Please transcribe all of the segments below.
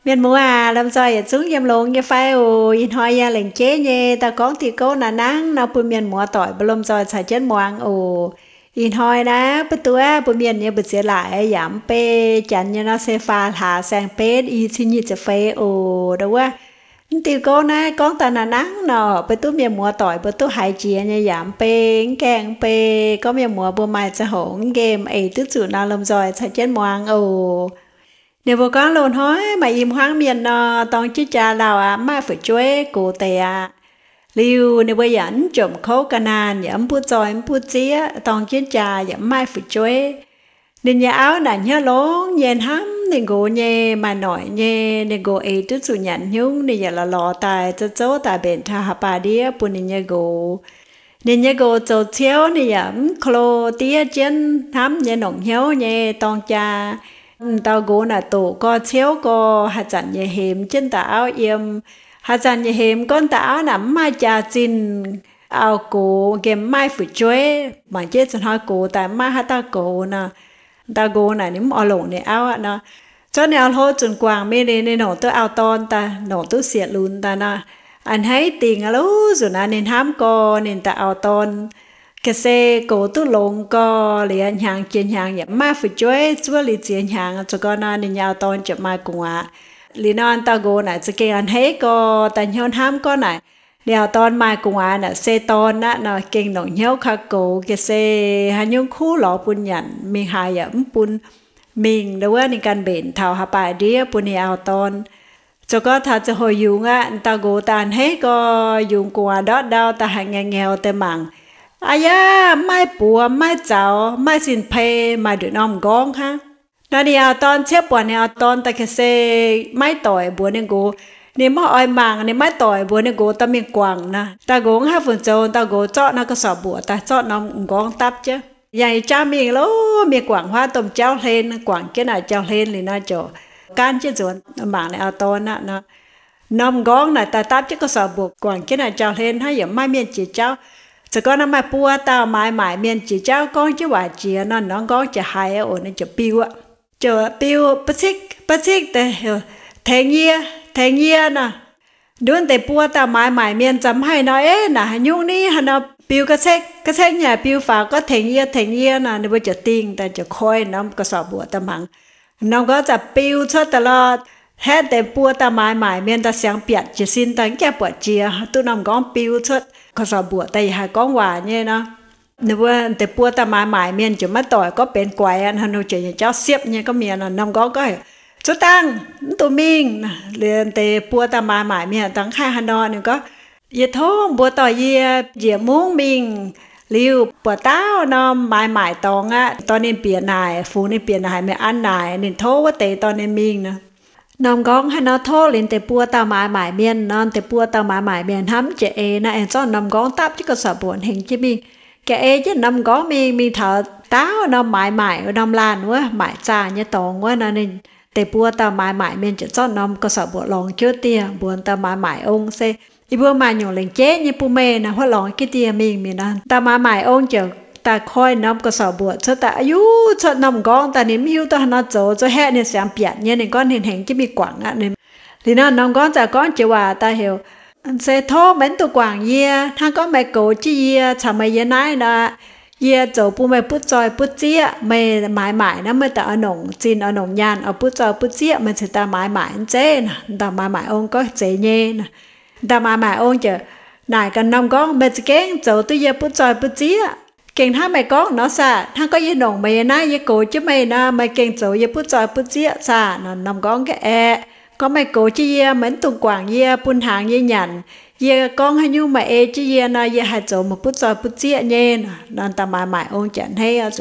Mienh muoz aac, lomh nzoih yietc zungv yiem longx nyei fai oc? Ih hnoi yie lengc jeiv nyei daaih gorngv diuh gouv naaiv nangv nor bun mienh muoz doic mbuo lomh nzoih caux jienv muangx oc. Ih hnoi naaiv buov duqv mbuo mienh nyei mbu'ziex laaic yaac mv bei, janx nyei nor se faah hlaax saeng-benv i cin nyic ziepc feix oc. Ndo wuov, mv diuh gouv naaiv gorngv daaih naaiv nangv nor, beiv duqv mienh muoz doic mbuo duqv haiz jiex nyei yaac mv bei, mv gaengh mv bei. Gorngv mienh muoz mbuo maaih ziangh hoc mv nqemh eix duqv zuqc nor, lomh nzoih caux jienv muangx oc. Ninh mbuo gorngv loz-hnoi maaih i hmuangv mienh nor, dorng jienv jaa lauh aqv, mv maaih fu'jueiv, gox deix aqv. Liuz ninh mbuo yaac mv jomc kouv ga'naanh, yaac mv butv zoih mv butv zieqv, dorng jienv jaa yaac mv maaih fu'jueiv. Ninh nyei auv naaic hnyouv longx nyei, hnamv ninh nqox nyei, maaih noic nyei. Ninh nqox eix duqv zuqc nyanc hnyungv, ninh yaac lorz lorz daaih, zouv zouv daaih mbenc taux haaix baac ndiev bun ninh nyei nqox. Ninh nyei nqox zoux ciouv, ninh yaac mv klo diev jienv, hnamv nyei longc hnyouv nyei dorng jaa. Dauh nqox naaic doqc gorx ciouv gorx, haaix zanc nyei hemx jienv dauh auv yiem. Haaix zanc nyei hemx gorngv dauh auv naaic mv maaih jaax-zinh, auv-gox nqemh mv maaih fu'jueiv, mangc jienv zuqc hnoi gox daaih mv maaih haaix dauh goux nor. Dauh nqox naaic ninh mv oix longc ninh auv aqv nor. Zorqv ninh auv-hlo zunc guangc mingh liuz, ninh longc duqv auv-dorn daaih, longc duqv sieqv-lunx daaih nor, a'hneiv dingc aqv. Luv nzunc naaiv ninh hnamv gorx ninh daaih auv-dorn ga'sie goux duqv longx gorx, liuz hnyangx jiex hnyangx yaac mv maaih fu'jueiv, zuov liuz ziex hnyangx zoux gorx nor, ninh nyei auv-dorn ziouc maaih gu'nguaaz. Liuz nor dauh nqox naaic za'gengh a'hneiv gorx, daaih hnyouv hnamv gorngv naaic, ninh auv-dorn maaih gu'nguaaz naaic se dorn aqv nor, gengh longc hnyouv kaux goux ga'sie haaix nyungc kuv lorz bun nyanc, mingh haaix yaac mv bun mingh. Ndo wuov ninh ganh mbenc taux haaix baac ndiev bun ninh auv-dorn. Zoux gorx taux ziangh hoc yungz aqv, dauh nqox daaih a'hneiv gorx, yungz gu'nguaaz ndortv ndau daaih haiz ngaengc ngaengc deix mangc, aa yaac mv maaih buoz, mv maaih zaux, mv maaih sin-peix, maaih nduqc norm m'nqorngv hnangv. Nor ninh auv-dorn ciepv buatc ninh auv-dorn daaih ga'sie maiv doic mbuox ninh nqox, ninh maiv oix mangc, ninh maiv doic mbuox ninh nqox dorh mingh guangc nor. Dauh nqox mv haih fungc zoux, dauh nqox zorqv norm ga'sorqv mbuoqc daaih zorqv norm m'nqorngv dapv jienv, yangh jauv mingh loh, mingh guangc huaav domh jauv hlen, guangc jienv naaic jauv hlen liuz nor ziouc gaanv jienv nzuonx mangc ninh auv-dorn aqv nor. Norm m'nqorngv naaic daaih dapv jienv ga'sorqv mbuoqc guangc jienv naaic jauv hlen hnangv, yaac mv maaih mienh jiex jauv. Zoux gorx nor maaih buo dauh maaiz maaic mienh jiex jauv gorngv jienv waac jiex nor, norm m'nqorngv ziouc haiz oc, ninh ziouc biu aqv. Ziouc biu ba'cikv ba'cikv deix, tengx yie, tengx yie nor. Ndutv deix buo dauh maaiz maaic mienh za'gengh mv haih nor, eix, naaic haaix nyungc ni, haaix nor biu ga'cekv ga'cekv nyei, biu faaux gorngv tengx yie, tengx yie nor, ninh mbuo ziouc dingh daaih ziouc koi norm ga'sorqv mbuoqc daaih mangc. Norm m'nqorngv za'gengh biu cuotv daaih lorh, haeqv deix buo dauh maaiz maaic mienh daaih siangx biatc jiez sin daaih, mv gaengh buatc jiex, duqv norm m'nqorngv biu cuotv ga'sorqv mbuoqc daaih yaac haih gorngv waac nyei nor. Ninh mbuo deix buo dauh maaiz maaic mienh ziouc maiv doic gorngv benx guaix aqv, ninh ziouc nyei jauv siepv nyei gorngv mienh nor. Norm m'nqorngv gorngv, zuov dangh, mv dungx mingh. Liuz deix buo dauh maaiz maaic mienh dangh haih haaix nor, ninh gorngv, yie tov mbuo dorh yie njiec mungv mingh. Liuz buatc dauh norm maaiz maaic dorngx aqv, dorh ninh bieqc naaic, fungx ninh bieqc naaic, haiz meih an naaic, ninh tov wuov deix dorh ninh mingh nor. Norm m'nqorngv haaix nor tov liuz deix buo dauh maaiz maaic mienh nor, deix buo dauh maaiz maaic mienh hnamv jiex eix nor, aengx zorqv norm m'nqorngv dapv jienv ga'sorqv mbuoqc hnengx jienv mingh. Ga'eix jienv norm m'nqorngv mingh, mingh taux dauh norm maaiz maaic wuov norm laanh wuov, maaic zaah nyei dorngx wuov nor, ninh deix buo dauh maaiz maaic mienh ziouc zorqv norm ga'sorqv mbuoqc lorngx jienv dieh, mbuox dauh maaiz maaic ong se, yie mbuo maaih nyungc lengc jeiv nyei bun meih nor, huotv lorngx jienv dieh mingh. Mingh nor dauh maaiz maaic ong ziouc daaih koi norm ga'sorqv mbuoqc cuotv daaih, a'yuv, cuotv norm m'nqorngv daaih, ninh mv hiuv duqv haaix nor zoux, zuov haeqv ninh siangx biatc nyei, ninh gorngv ninh hnengx jienv mingh guangc aqv. Liuz nor norm m'nqorngv ziouc gorngv jiex waac daaih heuc, se tov meih mv dungx guangc yie. Hnangv gorngv meih goux jienv yie caux meih yiem naaiv nor, yie zoux bun meih butv zoih butv zieqv. Meih maaiz maaic nor meih daaih oix nongc zinh oix nongc nyaanh, oix butv zoih butv zieqv, meih cingx daaih maaiz maaic mv zeiz nor. Dauh maaiz maaic ong gorngv, zeiz nyei nor. Dauh maaiz maaic ong ziouc naaic gaax norm m'nqorngv, meih za'gengh zoux duqv yie butv zoih butv zieqv. Gengh hnangv meih gorngv nor saah? Hnangv gorngv yie nongc meih yiem naaiv, yie goux jienv meih nor, meih gengh zoux yie butv zoih butv zieqv saah? Nor norm m'nqorngv gorngv, aeqv, gorngv meih goux jienv yie, meih mv dungx guangc yie, bun hnaangx yie nyanc. Yie gorngv haaix nyungc meih ei jienv yie nor, yie haih zoux meih butv zoih butv zieqv nyei. Nor dauh maaiz maaic ong ziouc a'hneiv oc,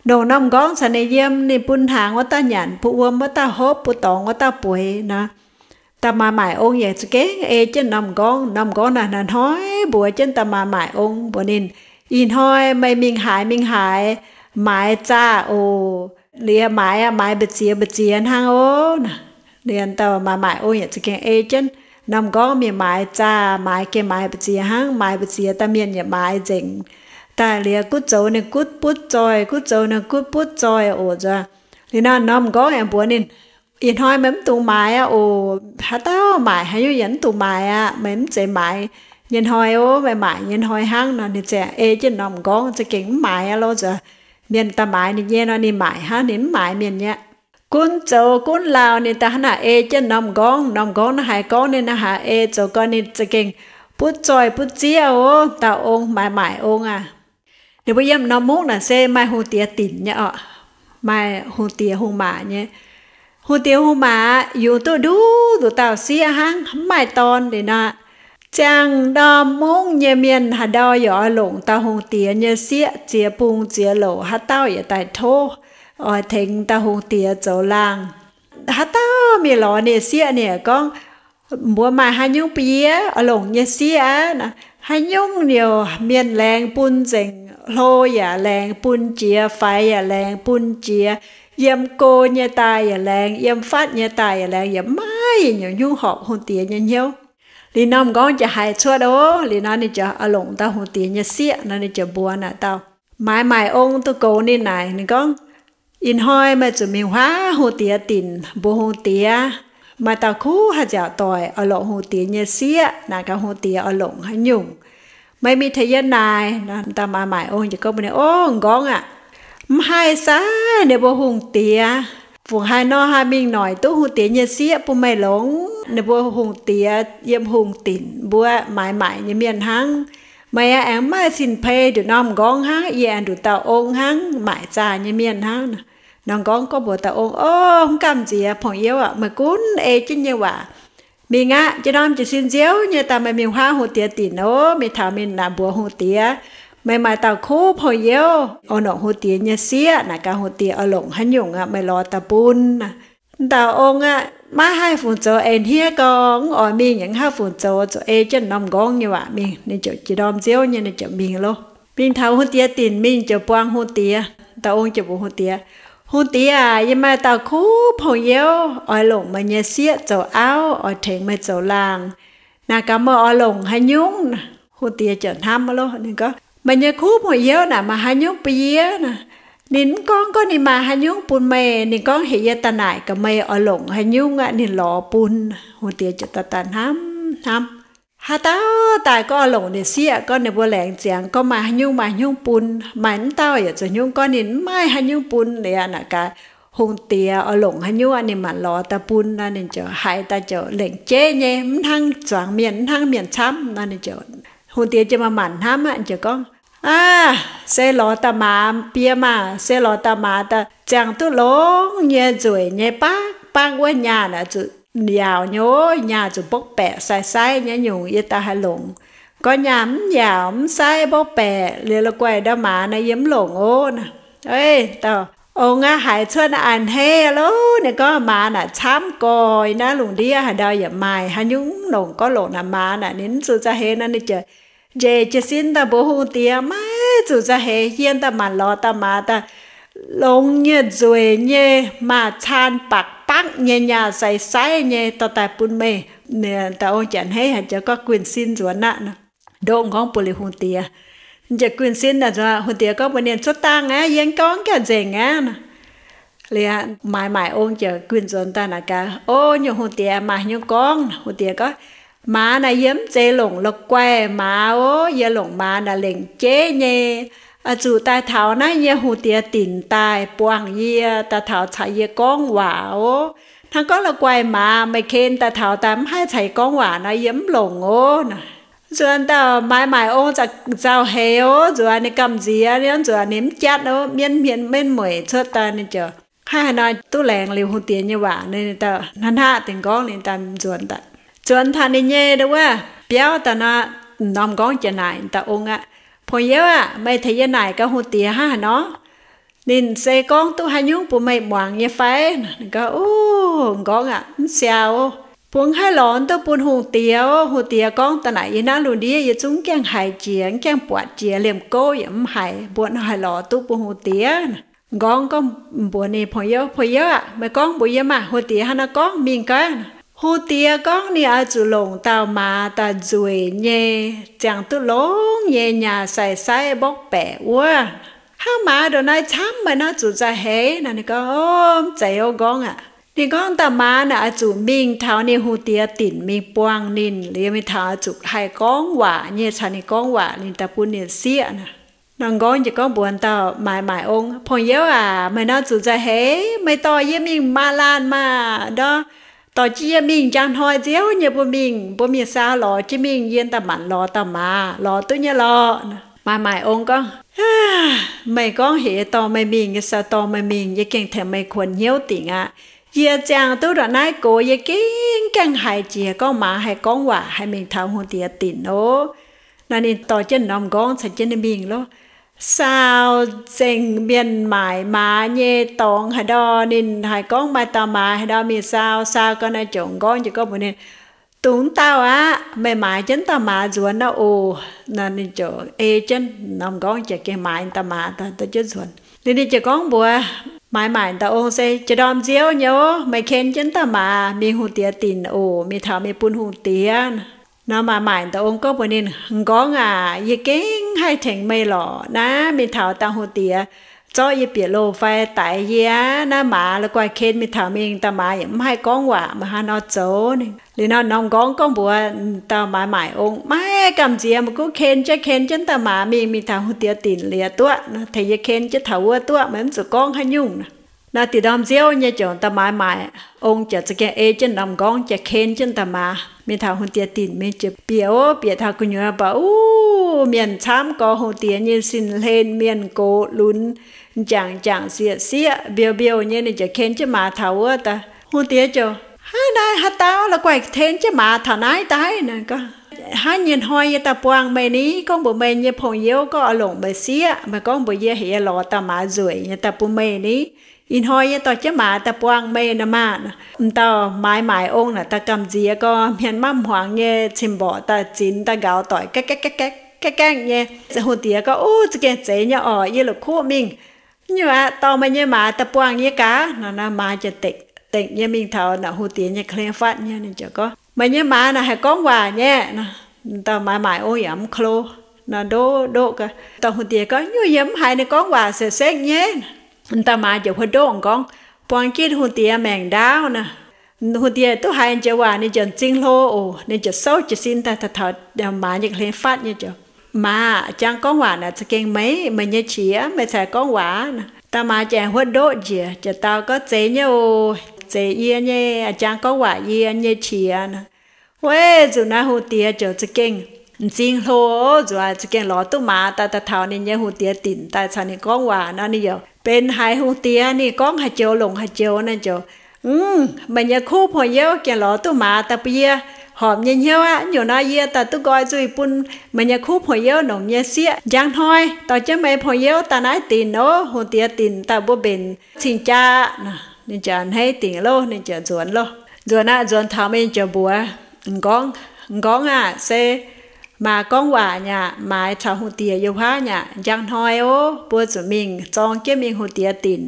nongc norm m'nqorngv caux ninh yiem, ninh bun hnaangx wuov dauh nyanc, bun wuom wuov dauh hopv, bun dorngx wuov dauh bueix nor. Dauh maaiz maaic ong yaac za'gengh ei jienv norm m'nqorngv. Norm m'nqorngv naaic hnoi-hnoi mbuox jienv dauh maaiz maaic ong, mbuox ninh, ih hnoi meih mingh haaix mingh haaix, maaiz zaah oc. Liuz maaiz aqv, maaiz mbu'ziex mbu'ziex hnangv oc. Liuz dauh maaiz maaic ong yaac za'gengh ei jienv norm m'nqorngv mingh maaiz zaah, maaiz gengh maaiz mbu'ziex hnangv, maaiz mbu'ziex daaih mienh yaac maaiz nzengc. Daaih liuz gutv zoux ninh gutv butv zoih, gutv zoux ninh gutv butv zoih oc. Liuz nor norm m'nqorngv yaac mbuox ninh, Ih hnoi meih mv dungx maaiz aqv oc. Haaix dauh maaic haaix nyungc yaac mv dungx maaiz aqv. Meih mv zeiz maaiz nyei hnoi ov, meih maaic nyei hnoi hnangv nor. Ninh ziouc ei jienv norm m'nqorngv, za'gengh mv maaiz aqv lorqc. Nzuonx mienh daaih maaiz ninh nyei nor, ninh maaic hnangv, ninh mv maaiz mienh nyei aqv. Gunv zoux gunv lauh ninh daaih hnangv naaic ei jienv norm m'nqorngv. Norm m'nqorngv naaiv haaix gorngv ninh naaiv haaix ei zoux gau ninh za'gengh butv zoih butv zieqv ov. Dauh ong, maaiz maaic ong aac, ninh mbuo yiem norm mungv naaic se maaih hungh diex dinc nyei orqc. Maaih hungh diex hungh maac nyei. Hungh diex hungh maac yungz duqv nduqc nduqc dauh sieqv hnangv, mv maaih dorn liuz nor, ziangh norm mungv nyei mienh haaix ndau yaac oix longc dauh hungh diex nyei sieqv ziex bung ziex louc, haaix dauh yaac daaih tov oix tengx dauh hungh diex zoux laangh. Haaix dauh mingh lorz ninh sieqv, ninh gorngv, mbuox maaih haaix nyungc bun yie oix longc nyei sieqv aqv. Haaix nyungc liouc mienh laengz bun nzengc, hlo yaac laengz bun jiex, faix yaac laengz bun jiex, yiem go nyei daaih yaac laengz, yiem fatv nyei daaih yaac laengz, yaac maiv maaih nyungc horpc hungh diex nyei hnyouv. Liuz norm m'nqorngv ziouc haiz cuotv ov. Liuz nor ninh ziouc oix longc dauh hungh diex nyei sieqv nor, ninh ziouc mbuox naaic dauh maaiz maaic ong duqv goux ninh naaic, ninh gorngv, ih hnoi meih zuqc mingh huaav hungh diex dinc mbuox hungh diex, maaih dauh kuv haaix nziaauc doic oix longc hungh diex nyei sieqv, naaic gaax hungh diex oix longc haaix nyungc. Meih mingh tengx yie naaic. Dauh maaiz maaic ong ziouc gorngv mbuox ninh, ov, m'nqorngv aac, mv haih sai, ninh mbuo hungh diex fungc haaix nor haih mingh noic duqv hungh diex nyei sieqv bun meih longc? Ninh mbuo hungh diex yiem hungh dinc mbuo maaiz maaic nyei mienh hnangv. Meih aengx mv maaih sin-peix nduqc norm m'nqorngv hnangv, yie aengx nduqc dauh ong hnangv, maaic zaah nyei mienh hnangv. Norm m'nqorngv gorngv mbuox dauh ong, ov, mv gamh nziex, pong-youv aac, meih gunv ei jienv nyei waac. Mingh aqv, njang norm jiez sin nziouv nyei daaih meih mingh huaav hungh diex dinc ov, mingh taux mingh naaic mbuox hungh diex, meih maaih dauh kuv pong-youv oix longc hungh diex nyei sieqv, naaic gaax hungh diex oix longc haaix nyungc aqv, meih lorz daaih bun. Dauh ong aqv, maiv haih fungc zoux eix hniev gau, mv oix mingh yaac mv haih fungc zoux, zuqc ei jienv norm m'nqorngv nyei waac mingh. Ninh ziouc njang norm nziouv nyei ninh ziouc mingh loh. Mingh taux hungh diex dinc mingh ziouc buangh hungh diex. Dauh ong ziouc mbuox hungh diex, hungh diex aac, yie maaih dauh kuv pong-youv oix longc meih nyei sieqv zoux auv, oix tengx meih zoux laangh. Naaic gaax meih oix longc haaix nyungc? Hungh diex ziouc hnamv loh, ninh gorngv, meih nyei kuv pong-youv naaic maaih haaix nyungc bun yie? Ninh mv gorngv gorngv ninh maaih haaix nyungc bun meih, ninh gorngv heuc yie daaih naaic gaax meih oix longc haaix nyungc aqv, ninh lorz bun. Hungh diex ziouc daaih daaih hnamv hnamv, haaix dauh daaih gorngv oix longc ninh sieqv, gorngv ninh mbuo laengz ziangx gorngv maaih haaix nyungc maaih haaix nyungc bun, maaih mv dauh yaac zoux haaix nyungc gorngv ninh mv maaih haaix nyungc bun liuz, naaic gaax hungh diex oix longc haaix nyungc ninh maanc lorz daaih bun nor, ninh ziouc haiz daaih ziouc lengc jeiv nyei, mv hnangv zuangx mienh, mv hnangv mienh camv nor. Ninh ziouc, hungh diex ziouc maaih maanc hnamv aqv, ziouc gorngv, aav, se lorz dauh maaz bun yie maah, se lorz dauh maaz daaih ziangh duqv longx nyei, nzueic nyei, bakv bakv wuov, nyaah naaic zuqc yaauc nyei ov, nyaah zuqc mbopv baeqc sai saiv nyei nyungc yie daaih haih longc. Gorngv nyaah mv yaauc mv saiv mbopv baeqc liuz la'guaih ndau maaz naaic yie mv longc ov. Ov, dauh ong aqv haiz cuotv naaiv a'hneiv loh, ninh gorngv maaz naaic camv gorx, yie naaiv lungh ndiev haaix ndau yaac maaih haaix nyungc longc, gorngv longc naaic maaz naaic ninh mv zuqc za'heix nor, ninh ziouc njiec jiez sin daaih mbuox hungh diex, maiv zuqc za'heix, yie daaih maanc lorz dauh maaz daaih longx nyei, nzueic nyei, maaz caan bakv bakv nyei, nyaah sai saiv nyei, dorh daaih bun meih. Dauh ong ziouc a'hneiv haic, ziouc gorngv guinh sin nzuonx aqv. Ndoqv m'nqorngv bun liuz hungh diex. Ziouc guinh sin nzuonx, hungh diex gorngv mbuox ninh, cuotv dangh aqv, yie gorngv gaengh nzengc aqv. Liuz maaiz maaic ong ziouc guinh nzuonx daaih naaic gaax, o, nyungc hungh diex maaih haaix nyungc gorngv? Hungh diex gorngv, maaz naaic yie mv zeiz longc la'guaih maaz ov, yie longc maaz naaic lengc jeiv nyei, zuqc daaih taux naaiv yie hungh diex dinc daaih buangh yie, daaih taux caux yie gorngv waac ov. Hnangv gorngv la'guaih maaz, meih ken daaih taux daaih mv haih caux yie gorngv waac nor, yie mv longc ov. Nzuonx dauh maaiz maaic ong za'gengh nzauh heix ov, nzuonx ninh gamh nziex, nzuonx ninh mv jatv ov, mienv hmien mienv mueic cuotv daaih, ninh ziouc hnangv haaix nor duqv laengz liuz hungh diex nyei waac, ninh daaih hnangv hnangv dingc m'nqorngv ninh daaih nzuonx daaih. Nzuonx taux ninh nyei wuov biauv daaih nor, norm m'nqorngv ziouc naaic dauh ong aqv, pong-youv aah, meih tengx yie naaic gaax hungh diex hnangv haaix nor? Ninh se gorngv duqv haaix nyungc bun meih muangx nyei fai? Ninh gorngv, o, m'nqorngv aah, mv siaaux, mbuo mv haih lorz duqv bun hungh diex. Hungh diex gorngv daaih naaic yie naaiv lungh ndiev yie zungv mv gaengh haiz jiex, mv gaengh buatc jiex, liemh gouv yaac mv haiz, mbuo nor haih lorz duqv bun hungh diex? M'nqorngv gorngv mbuox ninh pong-youv, pong-youv aah, meih gorngv mbuox yie maah, hungh diex hnangv haaix nor gorngv mingh gaax. Hungh diex gorngv ninh oix zuqc longc dauh maaz daaih nzueic nyei, ziangh duqv longx nyei, nyaah sai saiv mbopv baeqc wuov. Hnangv maaz ndongc naaiv camv, meih naaiv zuqc za'heix nor? Ninh gorngv, o, mv zeiz ov m'nqorngv aah. Ninh gorngv dauh maaz naaic oix zuqc mingh taux ninh hungh diex dinc mingh buangh ninh, liuz mingh taux oix zuqc haih gorngv waac nyei, caux ninh gorngv waac, ninh daaih bun ninh sieqv naaic. Norm m'nqorngv ziouc gorngv mbuox dauh maaiz maaic ong, Pong youv aac, meih nor zuqc nzauh heix, meih dorh yie mingh maaz laanh maah! Ndortv dorh jienv yie mingh njang hnoi nziouv nyei mbuo mingh, mbuo mingh saau lorz jienv mingh, yie daaih manc lorz dauh maaz, lorz duqv nyei lorqc. Maaiz maaic ong gorngv, Meih gorngv heuc yie dorh meih mingh, yie saau dorh meih mingh, yie gengh tengx meih kuonx hnyouv dingc aqv. Yie ziangh duqv ndongc naaiv gox, yie gengh gaengh haiz jiex gorngv maaz haih gorngv waac, haih mingh taux hungh diex dinc oc. Naaiv ninh dorh jienv norm m'nqorngv caux jienv ninh mingh lorqc. Saau nzengc mienh maaic maaz nyei dorngx haaix ndau, ninh haiz gorngv maaih dauh maaz haaix ndau mingh saau, saau gau naaiv ziouc m'nqorngv ziouc gorngv mbuox ninh, Dungx dauh aqv, meih maaiz jienv dauh maaz nzuonx naaiv oc. Naaiv ninh ziouc ei jienv norm m'nqorngv ziouc gengh maaiz dauh maaz daaih, daaih jienv nzuonx. Liuz ninh ziouc gorngv mbuox maaiz maaic dauh ong se, Jiex ndorm nziouv nyei oc, meih ken jienv dauh maaz mingh hungh diex dinc oc, mingh taux mingh bun hungh diex. Nor maaiz maaic dauh ong gorngv mbuox ninh, M'nqorngv aac, yie gengh haih tengx meih lorqc. Naaiv mingh taux dauh hungh diex zorqv yie bieqc loh fai daix yie aqv. Naaiv maaz la'guaih ken mingh taux mingh, dauh maaz yaac mv haih gorngv waac, meih haaix nor zoux? Liuz nor norm m'nqorngv gorngv mbuox dauh maaiz maaic ong, Maiv gamh nziex, meih gunv ken jienv, ken jienv dauh maaz mingh, mingh taux hungh diex dinc liuz duqv, tengx yie ken jienv taux wuov duqv, meih mv zuqc gorngv haaix nyungc. Naaiv dingc ndorm nziouv nyei ziouc dauh maaiz maaic ong ziouc za'gengh ei jienv norm m'nqorngv ziouc ken jienv dauh maaz mingh taux hungh diex dinc mingh. Ziouc bieqc ov, bieqc taux gu'nyuoz baac, uv, mienh camv gorx, hungh diex nyei sin-hlen, mienh gox lunx, m'jangc m'jangc sieqv sieqv mbiouh mbiouh nyei. Ninh ziouc ken jienv maaz taux wuov daaih. Hungh diex ziouc, Haaix, naaiv haaix dauh la'guaih ken jienv maaz taux naaiv daaih? Naaiv gorngv, Hnangv nyei hnoi yie daaih buangh meih ni, gorngv mbuox meih nyei pong-youv gorngv oix longc meih sieqv, meih gorngv mbuox yie heuc yie lorz dauh maaz nzueic nyei daaih bun meih ni. Ih hnoi yie dorh jienv maaz daaih buangh meih nor maah! M'dauh maaiz maaic ong naaic daaih gamh nziex gorx, hmien maiv hmuangx nyei, cin-mborqc daaih zinx daaih nqaaux doic gaeqv gaeqv gaeqv gaeqv nyei. Hungh diex gorngv, Uv, za'gengh zeiz nyei orqc, yie la'kuqv mingh. Nyungc aqv, dorh meih nyei maaz daaih buangh yie gaax. Nor naaiv maaz ziouc dekc dekc nyei mingh taux naaic hungh diex nyei ga'hlen fatv nyei. Ninh ziouc gorngv, Meih nyei maaz naaic haih gorngv waac nyei. Dauh maaiz maaic ong yaac mv klo, nor ndoqv ndoqv gaax. Dauh hungh diex gorngv, Nyungc yie mv haiz ninh gorngv waac se sekv nyei. Dauh maaz ziouc huotv ndoqv m'nqorngv buangh jienv hungh diex maengc ndaauv naaic. Hungh diex duqv haiz joux waac ninh ziouc m'zing hlo oc. Ninh ziouc souv jiez sin daaih taux maaz nyei ga'hlen fatv nyei ziouc, Maaz, jangv gorngv waac naaic za'gengh meih, meih nyei qiex, meih cingx gorngv waac. Dauh maaz ziouc huotv ndoqv njiec, ziouc dau gorngv, Zeiz nyei oc. Zeiz yie nyei, jangv gorngv waac yie nyei qiex. Weic zuqc naaiv hungh diex ziouc za'gengh m'zing hlo, nzuonx za'gengh lorz duqv maaz daaih, daaih taux ninh nyei hungh diex dinc daaih caux ninh gorngv waac nor, ninh yaac benx haiz hungh diex ninh gorngv haaix joux longc haaix joux naaic ziouc, Mv, meih nyei kuv pong-youv gengh lorz duqv maaz daaih bun yie horpc nyei hnyouv aqv. Nyungc naaiv yie daaih duqv nqoi nzuih bun meih nyei kuv pong-youv longc nyei sieqv. Njang hnoi dorh jienv meih pong-youv daaih naaiv dinc oc. Hungh diex dinc daaih mbuo mbenc cing-jaa. Ninh ziouc a'hneiv dingc loh, ninh ziouc nzuonx loh. Nzuonx aqv, nzuonx taux mingh ziouc mbuox m'nqorngv, M'nqorngv aah, se maaz gorngv waac nyei aqv. Maaiz caux hungh diex yiem wuov nyei aqv. Njang hnoi oc, mbuo zuqc mingh zorng jienv mingh hungh diex dinc,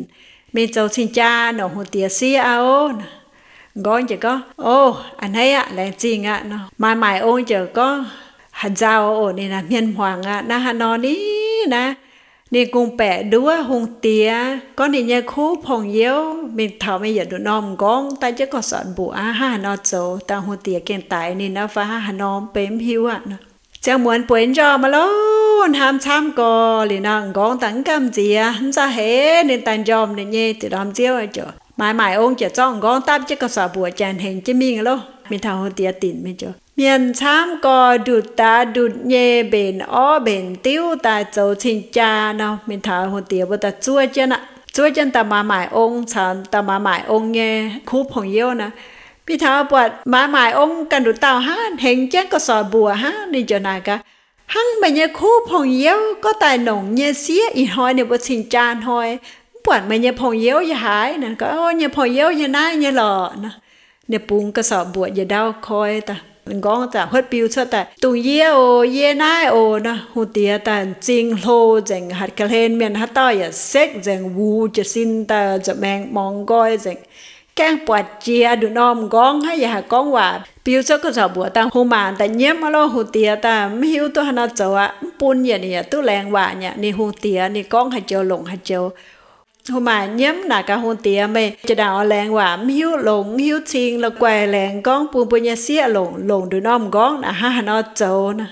mingh zoux cing-jaa longc hungh diex sieqv aqv oc. M'nqorngv ziouc gorngv, Ov, a'hneiv aqv, laengz zingh aqv. Nor maaiz maaic ong ziouc gorngv, Haaix nzauh oc, ninh naaic hmien hmuangx aqv. Naaiv haaix nor ni? Naaiv ninh gong-baeqc nduov hungh diex gorngv ninh nyei kuv pong-youv mingh taux mingh yietc nduqc norm m'nqorngv daaih jienv gauh sortv mbuoqc aqv. Hnangv haaix nor zoux? Dangh hungh diex gengh daix ninh aqv fai hnangv haaix nor, mv bei mv hiuv aqv. Ziangh muonz bueix njormh aqv loh, hnamv camv gorx. Liuz nor m'nqorngv daaih mv gamh nziex, mv nzauh heix, ninh daaih njormh ninh nyei deix ndorm nziouv ziouc, maaiz maaic ong ziouc zorqv m'nqorngv dapv jienv gauh sortv mbuoqc jaax hnengx jienv mingh loh. Mingh taux hungh diex dinc mingh ziouc mienh camv gorx, ndutc daax ndutc nyei, mbenc orv mbenc diuv daaih zoux cing-jaa nor. Mingh taux hungh diex mbuo daaih zuov jienv aqv. Zuov jienv dauh maaiz maaic ong caux dauh maaiz maaic ong nyei kuv pong-youv nor. Mingh taux buatc maaiz maaic ong ganh nduqc dauh hnangv, hnengx jienv gauh sortv mbuoqc hnangv. Ninh ziouc naaic gaax, Hnangv meih nyei kuv pong-youv gorngv daaih longc nyei sieqv, ih hnoi ninh mbuo cing-jaa hnoi, mv buatc meih nyei pong-youv yiem haaix? Ninh gorngv, Ov, nyei pong-youv yiem naaiv nyei lorqc. Nor ninh bungx gauh sortv mbuoqc njiec ndau koi daaih. M'nqorngv ziouc huotv biu cuotv daaih, Dongh yie oc, yie naaiv oc. Nor hungh diex daaih m'zing hlo nzengc, hatc ga'hlen mienh haaix dauh yaac sekv nzengc, wuc jiez sin daaih nzuonx maengx morngx nqoi nzengc. Gaengh buatc jiex nduqc norm m'nqorngv hnangv, yaac haih gorngv waac. Biu cuotv gauh sortv mbuoqc daaih, hungh maanc daaih nyiemv aqv loh. Hungh diex daaih mv hiuv duqv haaix nor zoux aqv. Mv bun yaac ninh yaac duqv laengz waac nyei. Ninh hungh diex ninh gorngv haaix joux longc haaix joux. Hungh maac nyiemv naaic gaax hungh diex, Meih jiex ndaangc oix laengz waac mv hiuv longx mv hiuv cing, la'guaih laengz gorngv bun mbuo nyei sieqv longc, longc nduqc norm nqorngv naaic hnangv haaix nor zoux naaic.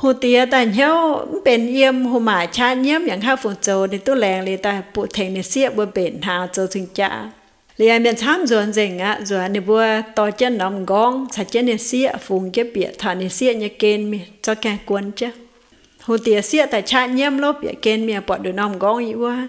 Hungh diex daaih hnyouv mv benx yiem, hungh maac qaqv nyiemv yaac haaix fungc zoux ninh duqv laengz liuz daaih buoqc tengx ninh sieqv mbuo mbenc hnaangx zoux cing-jaa. Liuz mienh camv nzuonx nzengc aqv, nzuonx ninh mbuo dorh jienv norm nqorngv caux jienv ninh sieqv fungx jienv bieqc taux ninh sieqv nyei gen mingh zorqv gaengh guon jienv. Hungh diex sieqv daaih qaqv nyiemv lov bieqc gen mingh buatc nduqc norm nqorngv yiem wuov.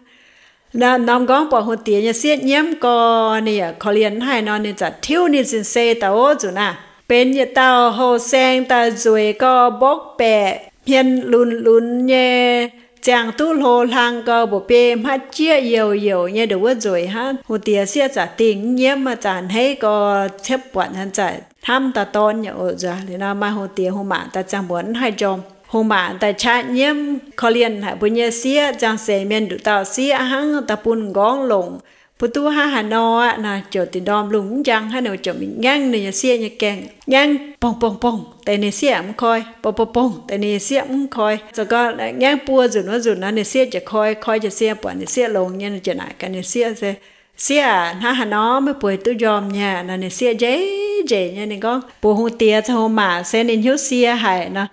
Norm nqorngv buatc hungh diex nyei sieqv nyiemv gau, ninh yaac korv-lienh mv haih nor, ninh zaqc tiuv ninh sin se daaih ov nzunc naaic, benx yietc dauh houh saeng daaih nzueic gau, mbopv baeqc, hmien lunx lunx nyei, ziangh duqv hlo hlang gau, mba'biei hmaiv jieqv youc youc nyei, nduqc wuov nzueic hnangv. Hungh diex sieqv zaqc dingh mv nyiemv, zaqc a'hneiv gau, ciepv buatc nzengc, hnamv daaih dorn yaac oc nzuonx. Liuz nor maaih hungh diex hungh maac daaih ziangh muonz mv haih njormh. Hungh maac daaih qaqv nyiemv korv-lienh haic mbuo nyei sieqv, ziangh seix mienh nduqc dauh sieqv hnangv daaih bun nqorngv longc, mbuo duqv hnangv haaix nor aqv nor, ziouc dingc ndorm lungh mv njang hnangv nor, ziouc mingh ngaengv ninh nyei sieqv nyei gaengh, ngaengv bongh bongh bongh deix, ninh sieqv mv koi, bongh bongh bongh deix, ninh sieqv mv koi. Zoux gau ngaengv buo nzunc wuov nzunc nor, ninh sieqv ziouc koi, koi jiez sin buatc ninh sieqv longx nyei, ziouc naaic gaax ninh sieqv se, Sieqv aac, hnangv haaix nor meih bueix duqv njormh nyei? Nor ninh sieqv njiec njiec nyei, ninh gorngv, Mbuox hungh diex caux hungh maac se ninh hnyouv sie haic nor.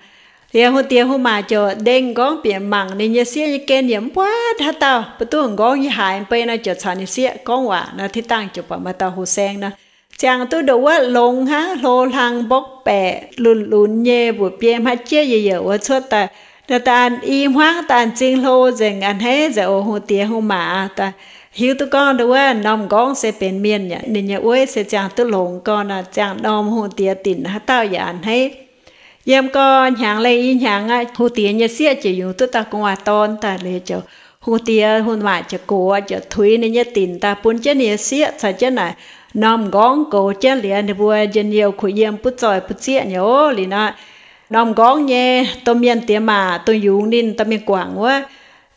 Liuz hungh diex hungh maac ziouc ndengh nqorngv bieqc mangc ninh nyei sieqv nyei gen, yaac mv buatc haaix dauh, mbuo duqv nqorngv nyei haaix mbei nor, ziouc caux ninh sieqv gorngv waac nor, tiv dangh ziouc buatc maaih dauh houh saeng nor, ziangh duqv nduqc wuov longx hnangv, hlo hlang mbopv baeqc lunx lunx nyei, mba'biei hmaiv jieqv youc youc wuov cuotv daaih. Naaiv daaih i hmuangv daaih zingh hlo nzengc, a'hneiv nzengc oc. Hungh diex hungh maac daaih hiuv duqv gorngv nduqc wuov norm nqorngv se benx mienh aqv, ninh nyei wueiv se ziangh duqv longx gau nor, ziangh norm hungh diex dinc haaix dauh yaac a'hneiv. Yiem gau hnyangx leih i hnyangx aqv, hungh diex nyei sieqv ziouc yungz duqv dauh gu'nguaaz-dorn daaih liuz, ziouc hungh diex hungh maac ziouc gox, ziouc tuix ninh nyei dinc daaih bun jienv ninh nyei sieqv caux jienv naaic norm nqorngv goux jienv liuz, ninh mbuo njien-youh kuh yiem butv zoih butv zieqv nyei oc. Liuz nor, norm nqorngv nyei domh mienh diex maac dongh yungz ninh daaih mingh guangc wuov,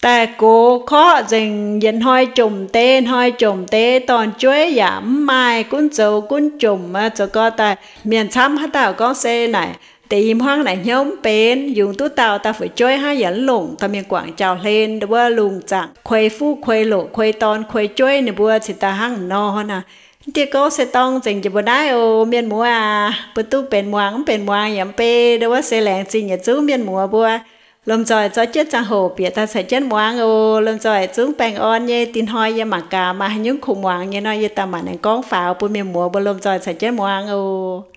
daaih gox korqv nzengc, yietc hnoi jomc deix hnoi jomc deix, dorn-jueiv yaac mv maaih, gunv zoux gunv jomc, zoux gau daaih mienh camv haaix dauh gorngv se naaic deix i hmuangv naaic hnyouv mv benx, yungz duqv dauh daaih fu'jueiv hnangv, yaac mv longc daaih mingh guangc jauv-hlen wuov, lungh zaangc kuei fuqv kuei loqc kuei dorn kuei jueiv, ninh mbuo cingx daaih hnangv nor naaic. Mv dieh gouv se dorng nzengc jiex mbuo naaiv oc. Mienh muoz aac, mbuo duqv benx muangx mv benx muangx yaac mv bei, nduqc wuov se laengz zingh yietc zungv mienh muoz mbuo. Lomh nzoih zorqv jienv ziangh hoc bieqc daaih caux jienv muangx oc. Lomh nzoih zungv baengh orn nyei. Dinh hnoi yie mangc gaax maaih haaix nyungc kuh muangx nyei nor, yie daaih maanc aengx gorngv faaux bun mienh muoz mbuo lomh nzoih caux jienv muangx oc.